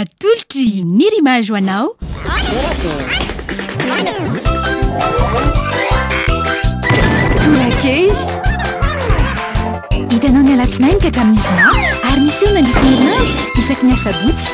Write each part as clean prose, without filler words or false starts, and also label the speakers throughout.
Speaker 1: Atolotry Nirimage ho anao. Torakely. Hitanao ny alatsinainy ka hatramin'ny zoma ary miseho mandritra ny herinandro isaky ny asabotsy.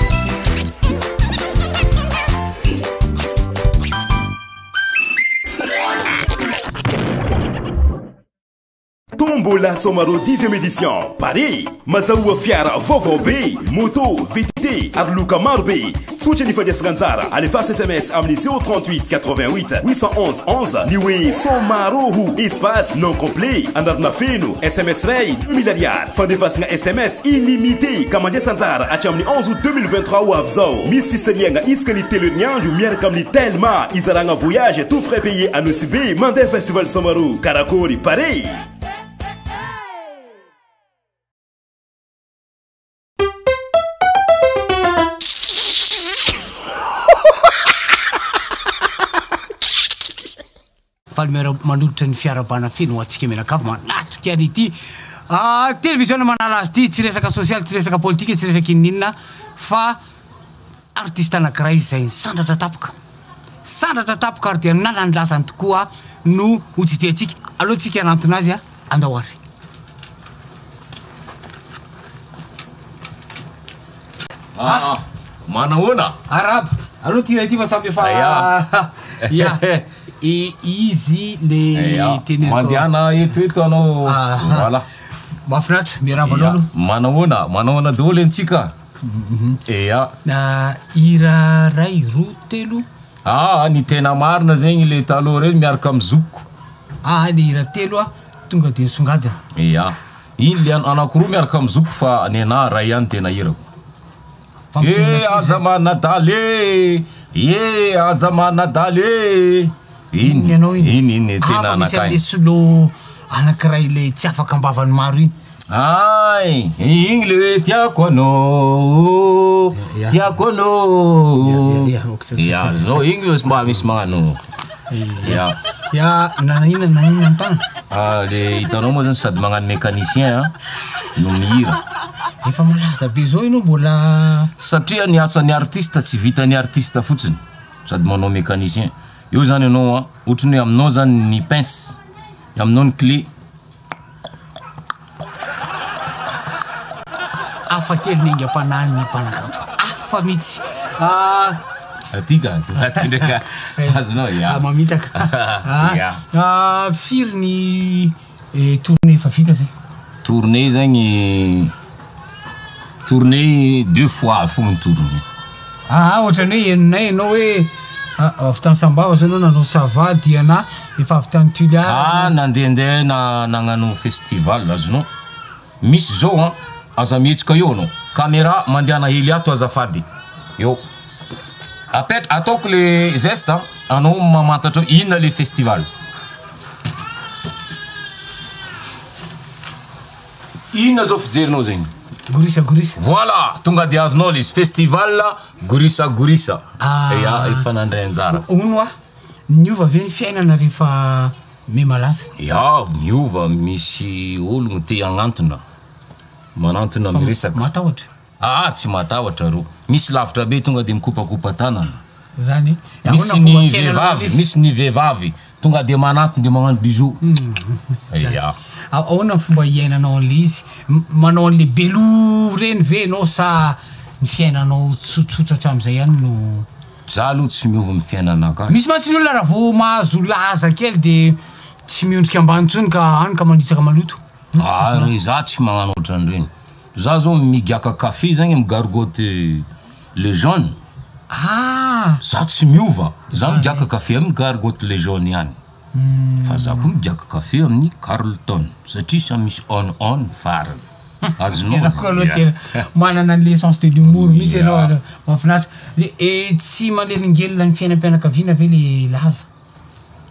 Speaker 2: Tombola Somaro dixième édition, Paris, Mazahoa fiara vaovao be, moto, VTT ary loka maro be. Tsotra ny fandraisana anjara, alefaso sms amin'ny 038 88 811 11 ny hoe Somaro ho espace nom complet, anarana feno, sms iray 2000 ariary. Fandefasana sms illimité ka mandraisa anjara hatramin'ny 11 août 2023 ho avy izao. Misy fisarihana isaka ny telo herinandro miaraka amin'ny Telma, izaragna voyage tout frais payé à Nosy Be mandeha festival Somaro. Karakory Paris.
Speaker 3: Faly miara manolotra ny fiarahabana feno ho antsika mianakavy manatrika an'ity televiziona manala azy ity. Tsy resaka sosialy, tsy resaka politika, tsy resaka inoninona fa artiste anankiray izay nisandratra tampoka. Sandratra tampoka ary dia nanana ny lazany tokoa no ho tsidihantsika. Aleo tsika hanantona azy a! Andao ary.
Speaker 4: Ah, manahoana?
Speaker 3: Arahaba. Aleo ty iray ty fa samy efa Ya. Izy le teneniko.
Speaker 4: Mandehana eto eto anao. Voilà.
Speaker 3: Mahafinaritra, miarahaba anao aloha.
Speaker 4: Manahoana? Manahoana daholo antsika? Ea.
Speaker 3: Hira ray, roa, telo.
Speaker 4: Aa, ny tena marina zegny le taloha regny miaraka am zokiko.
Speaker 3: Aa, le hira telo a, tonga de nisongadina.
Speaker 4: Ea. Iny le anakiroa miaraka am zokiko fa nenah ray ihany tena hirako. E aza manadala e! E aza manadala e!
Speaker 3: Iny ianao iny.
Speaker 4: Iny iny tena
Speaker 3: Hafa misy
Speaker 4: anakahy.
Speaker 3: an'le solo anankiray le tsy afaka am-bavan'ny maro iny.
Speaker 4: Ay, igny le hoe tiako anao,
Speaker 3: Ya.
Speaker 4: tiako anao.
Speaker 3: Ya, ya, ya, ok,
Speaker 4: Ya, azonao igny io mba misy magnano. Ya.
Speaker 3: Ya, na inona na inona ny tanana?
Speaker 4: Ah, le hitanao moa zany sady magnano mécanicien a, no mihira.
Speaker 3: Efa malaza be zao ianao mbola.
Speaker 4: Satria ny asan'ny artiste tsy vitan'ny artiste fotsiny, sady manao mécanicien. Eo zany ianao an, ohatran'ny hoe aminao zany ny pince, aminao ny clé.
Speaker 3: Hafa kely ny aingam-panahin'ny mpanakanto. Hafa mihitsy. Ah.
Speaker 4: Aty ka, aty ndraiky ka. Azonao, ya.
Speaker 3: Ah, mamitaka.
Speaker 4: Ya.
Speaker 3: Ah, firy ny eh, tournée efa vita zay?
Speaker 4: Tournée zegny, tournée deux fois fogna ny tournée.
Speaker 3: Aa ohatran'ny hoe henonay ianao hoe avy tany Sambava zao ianao nanao Sava Diana efa avy tany Tuliara
Speaker 4: Ah nandehandeha na nagnano festival azonao misy zao an aza mihetsika eo anao camera mandehana hely ato azafady eo apetra ataoko le geste an anao mamantatra hoe inona le festival. Inona zao fijerinao zegny?
Speaker 3: Gorisa gorisa.
Speaker 4: Voilà! Tonga de azonao le izy. Festival gorisa gorisa. Ya, efa nandray anjara.
Speaker 3: Hono hoa, niova ve ny fiainana rehefa miha-malaza?
Speaker 4: Ya, miova, misy ologno te hagnantona, manantona miresaka.
Speaker 3: Matahotra?
Speaker 4: Aa tsy matahotra reo. Misy lavitra be tonga de mikopakopa tanana.
Speaker 3: Zany e.
Speaker 4: Misy ny vehivavy, misy ny vehivavy tonga de manantona de magnano bisou. Ya.
Speaker 3: Ahoana ny fomba iainanao an'le izy? Manao an'le be loha reny ve ianao sa ny fiainanao tsotsotra hatramin'izay ihany no.
Speaker 4: Za aloha tsy miova amin'ny fiainanakahy.
Speaker 3: Misy mantsy ny olona raha vao mahazo laza kely de tsy miondrika ambany intsony ka any ka manitsaka maloto.
Speaker 4: Ary za tsy magnano ohatran'ireny. Za zao migiaka café zagny am gargote le jaune.
Speaker 3: Ah!
Speaker 4: Za tsy miova, za migiaka café am gargote le jaune ihany. Fa za koa migiaka café amin'ny Carlton satria samy misy on on farany. Azonao
Speaker 3: Ianao koa aloha tena manana an'le sens de l'humour mihitsy ianao aloha. Mahafinaritra. Le tsy manelingelina ny fiainam-pianakaviana ve le laza?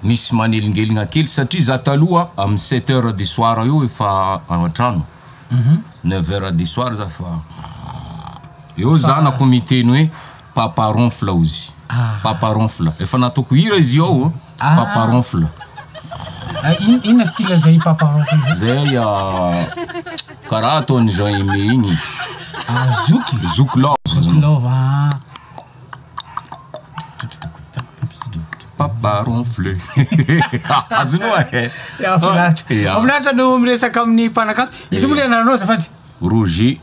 Speaker 4: Misy manelingelina kely satria za taloha amin'ny sept heures du soir eo efa ao an-trano, neuf heures du soir za fa eo zanako miteny hoe papa ronfle ozy, papa ronfle, efa nataoko hira izy io ao, papa ronfle.
Speaker 3: Inona style zay papa ronfle zay?
Speaker 4: Zay karaha ataon'i Jean Aimé igny.
Speaker 3: Zoky?
Speaker 4: Zoky love.
Speaker 3: Zoky love, ah.
Speaker 4: pas ronfler. Azonao e.
Speaker 3: Ya, finaritra.
Speaker 4: Ya.
Speaker 3: Mahafinaritra no miresaka amin'ny mpanakanto. Izy moa le anaranao azafady?
Speaker 4: Roger.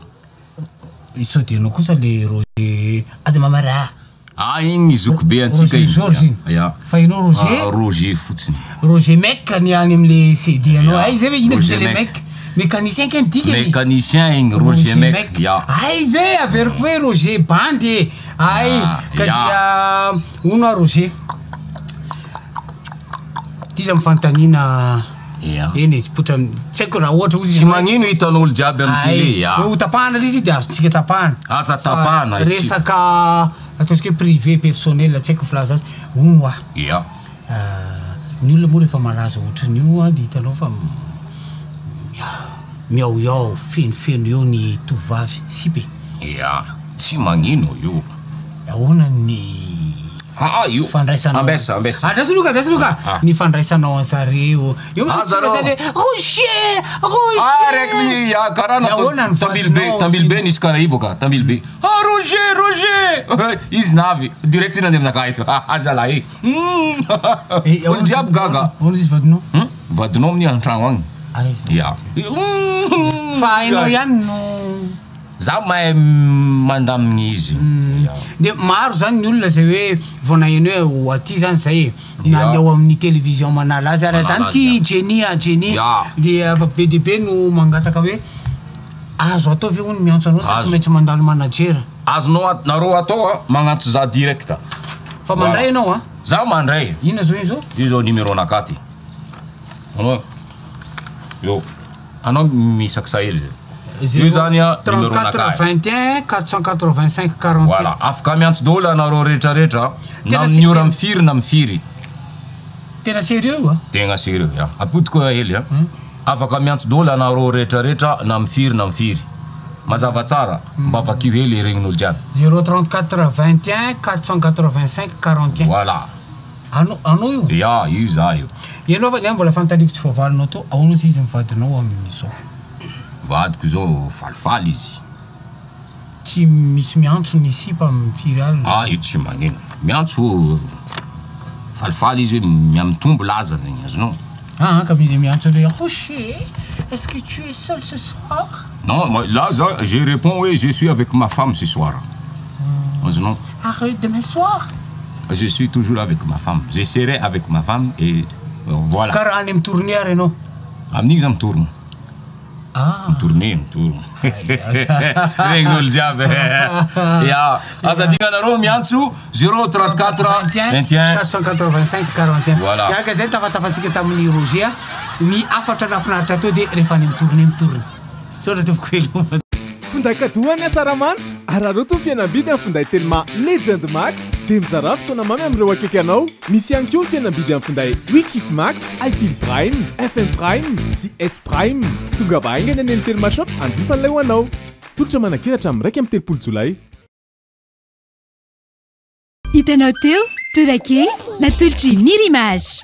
Speaker 3: Sao dia ianao kosa le Roger aza mamaraha.
Speaker 4: Ah igny zoky be antsika
Speaker 3: Roger
Speaker 4: igny.
Speaker 3: Georges igny.
Speaker 4: Ya.
Speaker 3: Fa ianao Roger?
Speaker 4: Ah, Roger fotsiny.
Speaker 3: Roger Mec ny any am'le CD anao.
Speaker 4: Ya.
Speaker 3: Ay zay ve inona
Speaker 4: Roger
Speaker 3: le
Speaker 4: Mec.
Speaker 3: mec? Mécanicien kay ny dikany.
Speaker 4: Mécanicien igny Roger Mec. Ya.
Speaker 3: Ay ve averiko hoe Roger bandy e. Ay
Speaker 4: Ya,
Speaker 3: ka
Speaker 4: ya.
Speaker 3: dia ono ah Roger. Ty izy fanontaniana
Speaker 4: Ya.
Speaker 3: eny e, potra tsy haiko raha ohatra ozy
Speaker 4: Tsy magnino hitan'olo jiaby amy télé. Ya.
Speaker 3: Ho tapahana le izy de azontsika tapahana.
Speaker 4: Aza
Speaker 3: Fa
Speaker 4: tapahana, tsy-
Speaker 3: Resaka ataontsika hoe privé personnel tsy haiko filaza azy. Ono ah.
Speaker 4: Ya.
Speaker 3: Ah, ny olona moa rehefa malaza ohatran'io a de hitanao fa miaoiao fenofeno eo ny tovovavy sipe.
Speaker 4: Ya. Tsy magnino io.
Speaker 3: Ahoana ny
Speaker 4: Ah, ah, io.
Speaker 3: fandraisanao
Speaker 4: Ambesa, ambesa.
Speaker 3: Andraso loka, andraso loka.
Speaker 4: Ah.
Speaker 3: Ny fandraisanao an'zareo. Eo
Speaker 4: Ah,
Speaker 3: tsy
Speaker 4: zareo.
Speaker 3: lasa le Roger, Roger.
Speaker 4: Ah, raiky ya karaha
Speaker 3: Ny ahoana ny
Speaker 4: tambily be,
Speaker 3: vadinao
Speaker 4: tambily be
Speaker 3: sy-
Speaker 4: nisy karaha io boka, tambily be. Ah, Roger, Roger. Izy navy, direct nandeha aminakahy eto. Ah, zalahy. Mm.
Speaker 3: Eh,
Speaker 4: Olo
Speaker 3: ahoana
Speaker 4: jiaby
Speaker 3: izy-
Speaker 4: gaga.
Speaker 3: Ahoana izy vadinao?
Speaker 4: Hmm? Vadinao amin'ny an-tragno agny.
Speaker 3: Ay,
Speaker 4: Ya. Mm.
Speaker 3: Fa hainao ihany no
Speaker 4: Za mahay mandamigny izy. Ya.
Speaker 3: de maro zany ny olona zay hoe vao naheno hoe ho aty zany zay e. Na
Speaker 4: Ya.
Speaker 3: ny ao amin'ny télévision manala azy ary
Speaker 4: Manala
Speaker 3: zany
Speaker 4: azy,
Speaker 3: ty
Speaker 4: ya.
Speaker 3: Jenny a Jenny
Speaker 4: Ya.
Speaker 3: de efa be dia be no mangataka hoe azo atao ve hono miantso anao sa tsy
Speaker 4: Azo.
Speaker 3: maintsy mandalo manager
Speaker 4: Azonao nareo atao a magnantso za direct.
Speaker 3: fa mandray ianao a
Speaker 4: Za mandray.
Speaker 3: inona zao io zao
Speaker 4: Io zao numéro nakahy ty. Anao. Io. Anao misakisa hely zay. Io zany a numéro
Speaker 3: 34
Speaker 4: nakahy.
Speaker 3: 21 485 41
Speaker 4: Voilà, afaka miantso daholo anareo rehetrarehetra na
Speaker 3: Tena
Speaker 4: amin'ny
Speaker 3: sy-
Speaker 4: ora mifiry na mifiry.
Speaker 3: tena sérieux io a
Speaker 4: Tegna sérieux, ya. Apodiko hely a. Afaka miantso daholo anareo rehetrarehetra na mifiry na mifiry. Mazava tsara, mba vakio hely regnin'olo jiaby.
Speaker 3: 034 21 485 41
Speaker 4: Voilà.
Speaker 3: anao anao io
Speaker 4: Ya, io za io.
Speaker 3: ianao fa ny mbola fanontaniako tsy voavalinao teo ahoana izy izy mivadinao amin'izao
Speaker 4: Vadiko zao falifaly izy.
Speaker 3: tsy misy miantso ny sipa mifiry alina
Speaker 4: Ah, io tsy magnino. Miantso falifaly izy hoe miamitombo laza zegny azonao.
Speaker 3: Ah, ka mila miantso hoe Rocher, est-ce que tu es seul ce soir?
Speaker 4: Non, moi, là, je réponds, oui, je suis avec ma femme ce soir. Azonao.
Speaker 3: Arrête demain soir.
Speaker 4: Je suis toujours avec ma femme. Je serai avec ma femme et voilà.
Speaker 3: Karaha any amin'ny tournée ary ianao.
Speaker 4: Amin'igny za mitorona.
Speaker 3: Ah.
Speaker 4: Mitourne, mitorona. Regnin'olo jiaby. Ya, aza adignanareo miantso 034 21
Speaker 3: 485 41.
Speaker 4: Voilà.
Speaker 3: Miaraka zay tafatafatsika tamin'ny Roger ny hafatra nahafinaritra teo dia rehefa any amin'ny tournée mitorona. Saotra tompoko veloma.
Speaker 5: Finday kadoa ny asaramanitra araroto ny fihenam-bidy amin'ny finday Telma Legend Max dia mizara fotoana mamy amin'ireo akaiky anao. Misy ihany koa ny fihenam-bidy amin'ny finday Wikif Max, iFeel Prime, FM Prime sy S Prime. Tonga va haingana any amin'ny Telma Shop hanjifa an'ilay ho anao. Tolotra manan-kery hatramin'ny 31 jolay.
Speaker 1: Hitanao teo, torake, natolotry Nirimage.